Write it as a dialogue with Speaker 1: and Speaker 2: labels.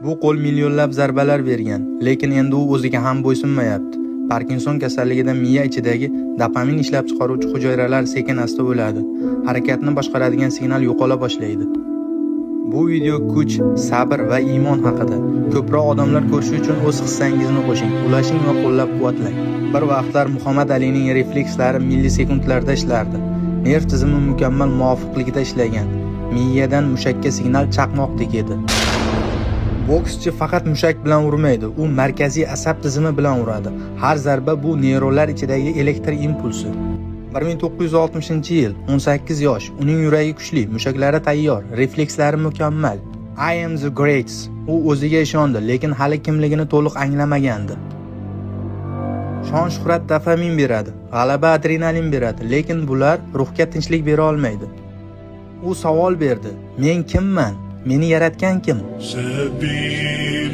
Speaker 1: Bu qo'l millionlab zarbalar bergan, lekin endi u o'ziga ham bo'ysunmayapti. Parkinson kasalligida miya ichidagi dopamin ishlab chiqaruvchi hujayralar sekin-asta o'ladi. Harakatni boshqaradigan signal yo'qola boshlaydi. Bu video kuch, sabr va iymon haqida. Ko'proq odamlar ko'rishi uchun o'z hissangizni qo'shing, ulashing va qo'llab-quvvatlang. Bir vaqtlar Muhammad Alining reflekslari millisekundlarda ishlardi. Nerv tizimi mukammal muvofiqlikda ishlagan. Miyadan mushakka signal chaqmoqdek edi. Bokschi faqat mushak bilan urmaydi, u markaziy asab tizimi bilan uradi. Har zarba bu neyronlar ichidagi elektr impulsi. 1960-yil, 18 yosh, uning yuragi kuchli, mushaklari tayyor, reflekslari mukammal. "I am the greatest." U o'ziga ishondi, lekin hali kimligini to'liq anglamagandi. Shon-shuhrat dopamin beradi, g'alaba adrenalin beradi, lekin bular ruhga tinchlik bera olmaydi. U savol berdi: "Men kimman? Meni yaratgan kim?"
Speaker 2: سبيل